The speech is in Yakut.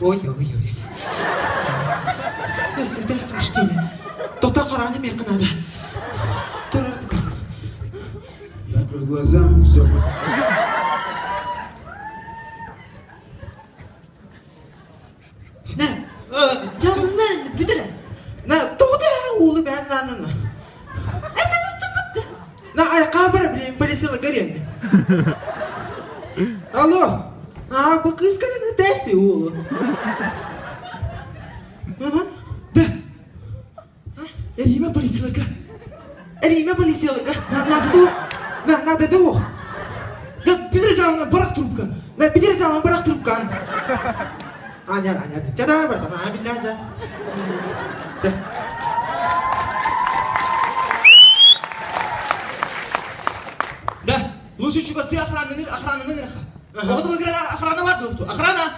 Ой, ой, ой. Эсэтэстим, что ли? Тота хараны миэхэ надо. Турардык. Закрой глаза, все На, дьаллыннар бүтүрэ. На, тоҕо уулу бээн наанана. Эсэнис На, ай, хаапара блин, полисела горем. Алло. А, бу кыыс кэлэн тэси уулу. Ага. Да. Эриимэ полицияларга. Эриимэ полицияларга. На, надо то. На, надо то. Да, Петр Жановна, барах трубка. На, Петр Жановна, барах трубка. Аня, Аня, чэ давай, братан, а, билля, чэ. Да, лучше чугасы охрана, охрана, охрана. Оҕото выиграла охрана бар дуохту. Охрана!